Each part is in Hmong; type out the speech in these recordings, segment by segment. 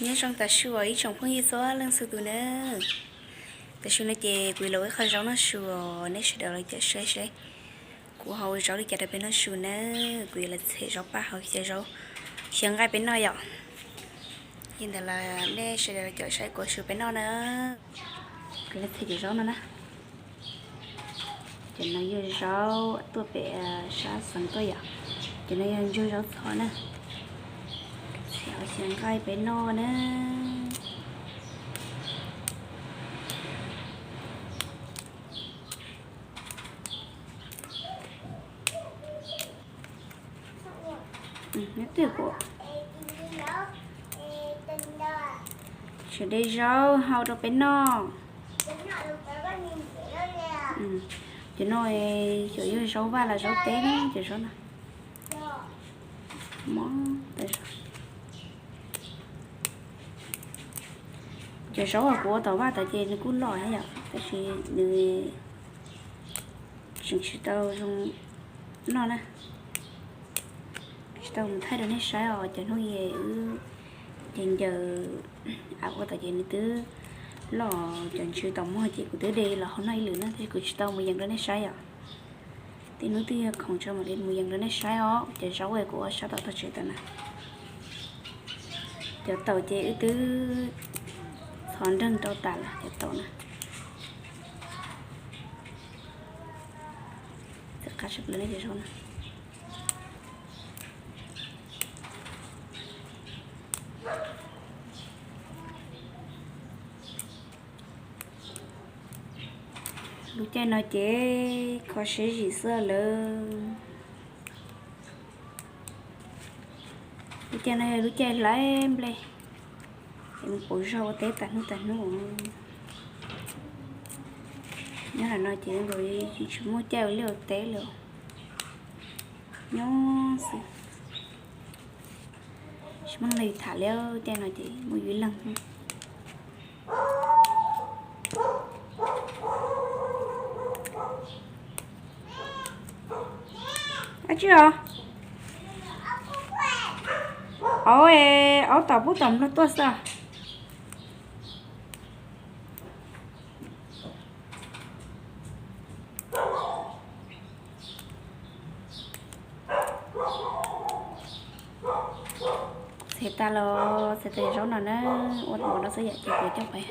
Nyob zoo tas su ib tsoom phooj ywg txhua leej txhua tus nawb. Tam sim no ces kuv yuav los ua ib qho zaub noj su os, nej sawv daws los caum saib seb kuv ho ua zaub li cas rau peb noj su nawb. Kuv yuav los txhim zaub paj hauv xyaw zaub, xyaw nqaij peb noj yom. Li ntawd los nej sawv daws los caum saib kuv ua su peb noj na. Kuv los txhim cov zaub no na. Cov no yog zaub tuaj pem sab xeev tuaj yom. Cov no yog ntsuag zaub txhov na. Txhim hauv xyaw nqaij peb noj na. Nyob twg kuv tseem de zaub hau rau peb noj. Cov no xyov yog zaub vaj los zaub teb na, cov zaub no. Mob tas zog. Cov zaub uas kuv ua tom vaj tas ces nws kuj loj thiab yom, tab sis nws tseem tsis tau zoo noj na. Tsis tau mus thaij rau nej saib os, cov hnub wb ces ncaws av ua tas ces nws twb loj, cov ntsw tom muag ces kuv twb de los hauv noj ib lwm na, tab sis kuv tsis tau mus yees rau nej saib os. Tej hnub twg yog khoom tso mam li mus yees rau nej saib os. Cov zaub kuv ua sab tom tog tsev tas na. Cov taum ces wb twb txhov nreeg rau tas lawm cov taum na. Txawm qab tshaj plaws ne cov zaub no. Lub caij no ces kho siab zim xwb lawm. Lub caij no yog lub caij hlais nplej, es mus pauv zog ua teb tas hnub tas hnub. Nyob lam no ces nkaus tsis muaj caij ua liaj ua teb li. Nyob xwb, tsis muaj leej twg tham li, caij no ces muaj yus ib leeg. Ab tsi os, aub, aub tom pub tom nplog tuaj xwb. Txhais tas los txhais tas zaub no na, ua npaum no xwb yom, ces kuv coj pais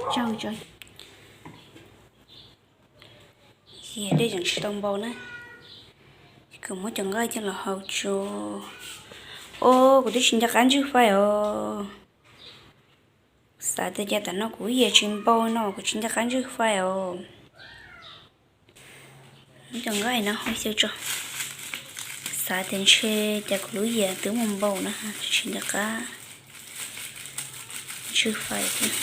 tsau tso. Dej tseem tsis tau npau na, ces kuv muab cov nqaij coj los hau tso. Os, kuv twb tsis nco qab ntswj fais os. Xav tias cas tam no kuv lub yias tsis npau no kuv tsis nco qab ntswj fais os. Muab cov nqaij no hau xyaw tso. Xav tias ntshe cas kuv lub yias twb muaj npau na, tsis nco qab ntswj fais thiab.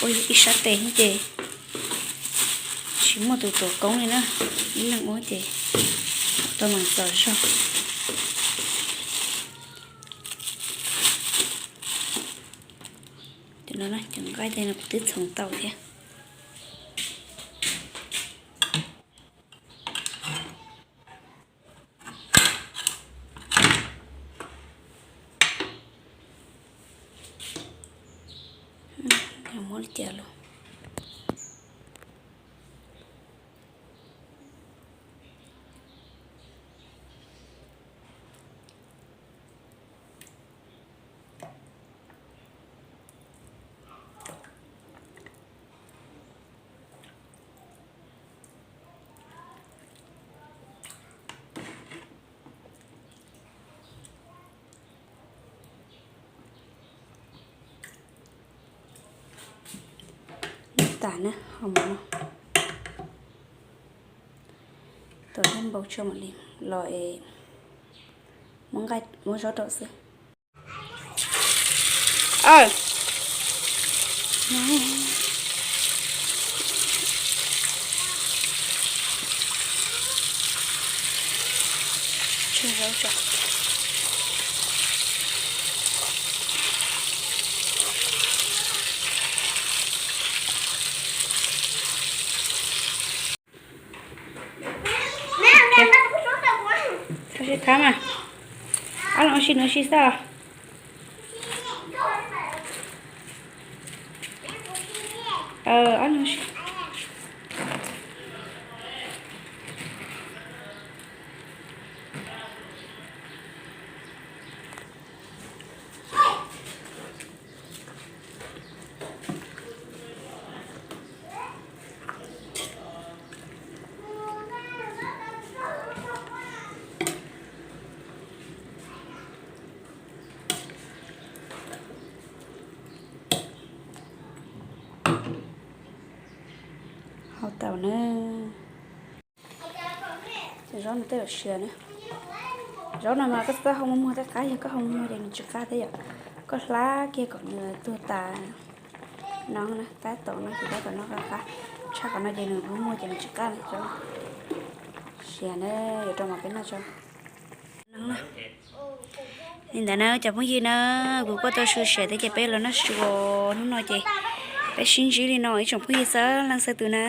Ua ib sab tes ces tsis muaj tus tuav koob li na, ib leeg ua ces tau mas txom zog. Cov no cov nqaij tej no kuv twb txhoov tau thiab. Muab li cas los. Tas na, ho mus no. Tau thiab npau tso mam li los es muab nqaij muab zaub rau xwb. Tsau zaub tso. Khab mas, ob leeg ua si no si xwb. Ob leeg ua si. Hau tau na. Cov zaub no tej zaum siav na. Zaub no mas koj txhob hau muag muag tej qab, yog koj hau muag muag ces nws tsis qab thiab yom. Koj hlab kiag kom nws tuag tas no na, tab tom no ces tab tom no qab qab. Tshaj qhov no ces nws muag muag ces nws tsis qab na. Siav na, yuav rau mas peb noj tso. Li ntawd na cov phooj ywg na, kuv kuj tau su siav thiab ces peb los noj su hnub no ces peb sib ntsib li no ib tsoom phooj ywg txhua leej txhua tus na.